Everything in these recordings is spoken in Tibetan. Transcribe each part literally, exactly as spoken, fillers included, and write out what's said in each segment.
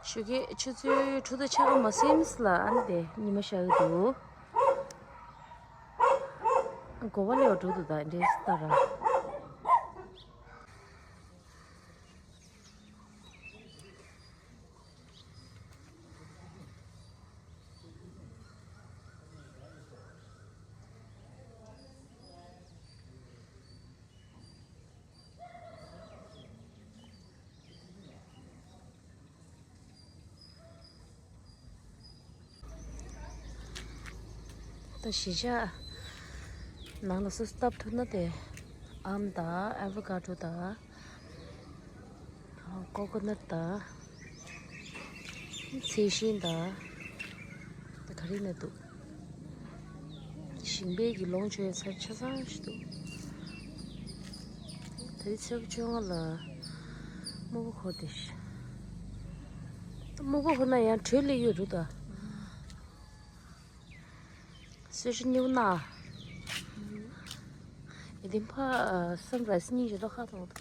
ཞོགས་ཀས་ཆུ་ཚོད་དྲུག་དང་ཕྱེད་ཀ་མ་ཟིན་ལ་ཨ་ནི་དེ་ཉི་མ་ཤར་གི་འདུག་གོ་བ་ལེན་པར་འགྲོ་འདུག་ད་འདྲེས་ལྟ་ར། ད་གཞིས་ཆགས་ནང་ལ་སོ་སོ་བཏབ་ཐུབ་ན་དེ་ཨམ་དང་ཨ་ཝ་ཀ་ཌོ་དང་ཀོ་ཀོ་ནཊ་དང་ཚལ་ཞིང་དང་ད་ག་རེ་ན་འདུག་ཞིང་པའི་གི་ལོངས་སྤྱོད་ཡ་ཚར་ཆ་ཚང་ཞིག་འདུག་ད་རེས་ཚེས་པ་བཅོ་ལྔ་ལ་སྨུག་པ་འཁོར་ཏེ་ཤི། སྨུག་པ་འཁོར་ན་ཡང་དྲོད་སླེབས་ཡོད་རུ་ད། གསོལ་ཇ་སྙིང་པོ་གནང་། ཨེ་དེ་ཕ་སན་རའི་སི་སྙིང་རྗེ་ཏོག་ཁ་ཐོག་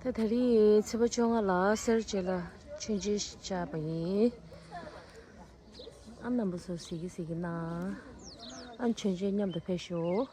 ད་ད་རེས་ཚེས་པ་བཅོ་ལྔ་ལ་སེར་བྱེས་ལ་མཆོད་མཇལ་བཅར་བ་ཡིན། ཨ་རྣམ་པ་ཚོ་གཟིགས་ཀྱི་གཟིགས་ཀྱི་གནང་། ཨ་མཆོད་མཇལ་མཉམ་དུ་ཕེབས་ཤོག་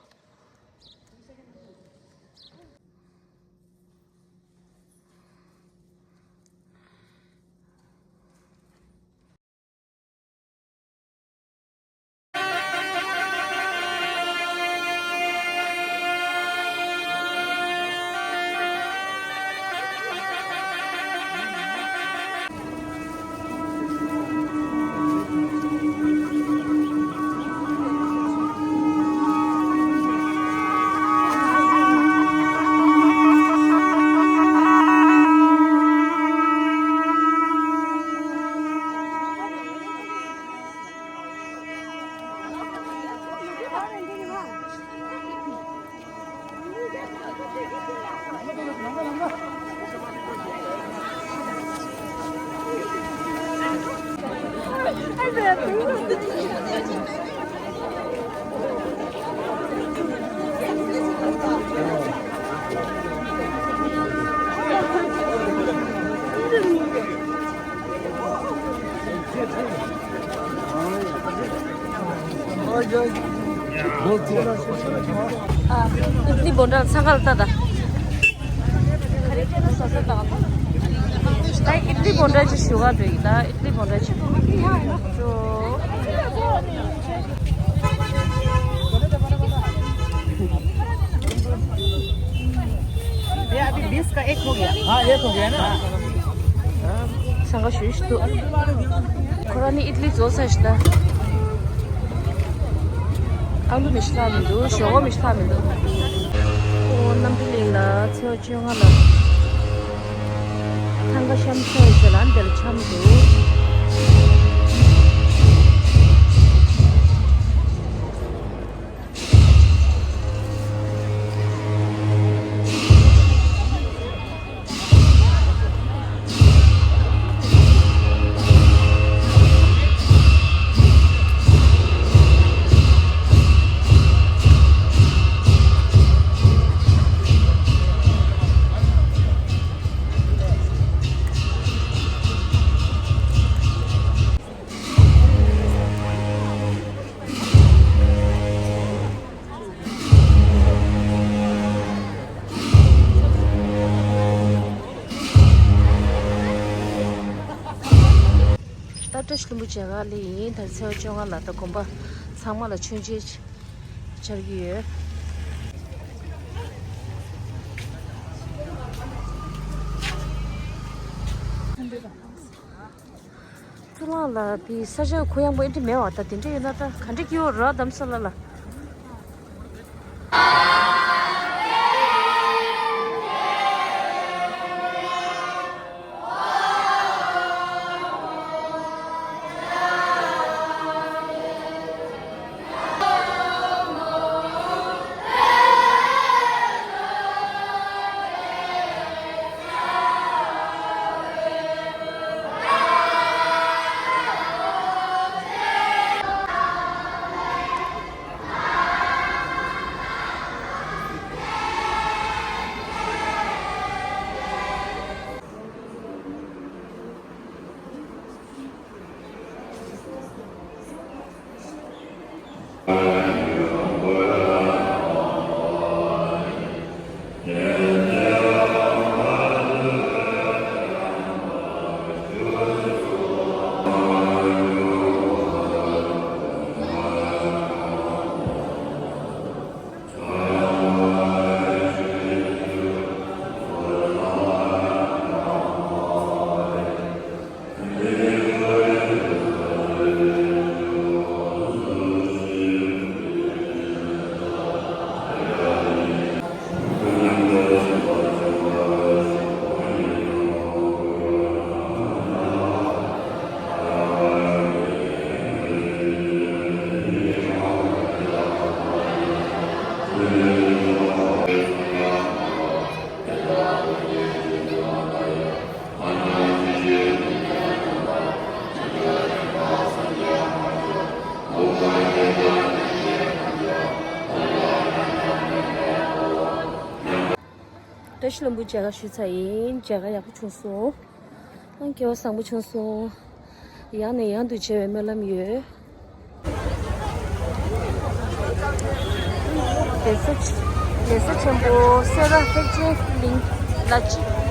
ཨ་ཨིཌ་ལི་བྷོ་ཊ་ཚང་ཁ་ལ་ལྟ་ད། ད་ཨིཌ་ལི་བྷོ་ཊ་ཅིག་ཞུ་ག་འགྲོ་ཡིན་ད་ཨིཌ་ལི་བྷོ་ཊ་ཅིག་ཅོ། भैया, अभी बीस का एक हो गया। हाँ, एक हो गया ना। ཚང་ཁ་ཞུ་ཞུ་འདུག་ཁོ་རང་ནི་ཨིཌ་ལི་བཟོ་ས་ཞིག་ད། ཨ་ལུ་མི་ཤི་ལ་མི་འདུག་ཞོག་མི་ཤི་ལ་མི་འདུག་ཨོ་རྣམ་གྲོལ་གླིང་ལ་ཚེས་པ་བཅོ་ལྔ་ལ་ཐང་ག་ཤམ་ཚ་ཡི་ཟེར་ལ་འདིར་འཆམ་འདུག་ད་བཀྲ་ཤིས་ལྷུན་པོ་མཇལ་ཁ་སླེབས་ཡིན། ད་ཚེས་པ་བཅོ་ལྔ་ལ་ད་དགོན་པ་ཚང་མ་ལ་མཆོད་མཇལ་བཅར་གྱི་ཡོད། གཙུག་ལག་ལ་དེ་ས་ཆ་གུ་ཡངས་པོ་ཨེ་འདྲ་མེད་པ་ད་དེ་འདྲ་ཡོད་ན་ད་ག་འདྲ་སྐྱིད་པོ་ར་དམ་ས་ལ་ལ། ཤི་ལམ་བུ་མཇལ་ཁ་ཞུས་ཚར་ཡིན། མཇལ་ཁ་ཡག་པོ་བྱུང་སོང་། ཨང་། སྐལ་བ་བཟང་པོ་བྱུང་སོང་། ཡང་ནས་ཡང་དུ་མཇལ་བའི་སྨོན་ལམ་ཡོད། ལེ་ས་ལེ་ས་ཆེན་པོ་སེ་ར་ཐེག་ཆེན་གླིང་། བླ་སྤྱི།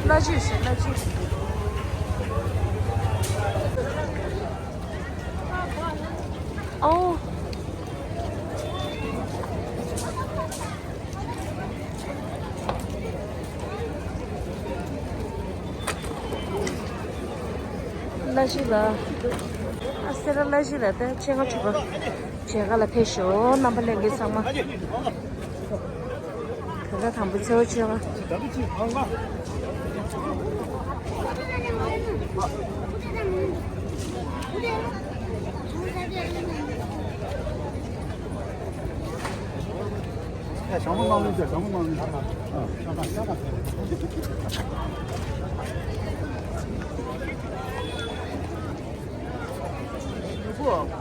བླ་སྤྱི་ཞེས་བླ་སྤྱི། ཨོ། བླ་སྤྱི་ལ། ཨ། སེ་ར་བླ་སྤྱི་ལ་ད་སྤྱན་སྔ་ཕྱུག་པ་མཇལ་ཁ་ལ་ཕེབས་ཤོག་རྣམ་པ་ལྷན་རྒྱས་ཚང་མ། ད་ལྟ་དང་པོ་ཚེས་པ་བཅོ་ལྔ། ཞང་མོ་གནང་ལུགས་ཟེར། ཞང་མོ་གནང་ལུགས་ཟེར། ཨ། ཤ་ཁ་ཤ་ཁ་ཟེར།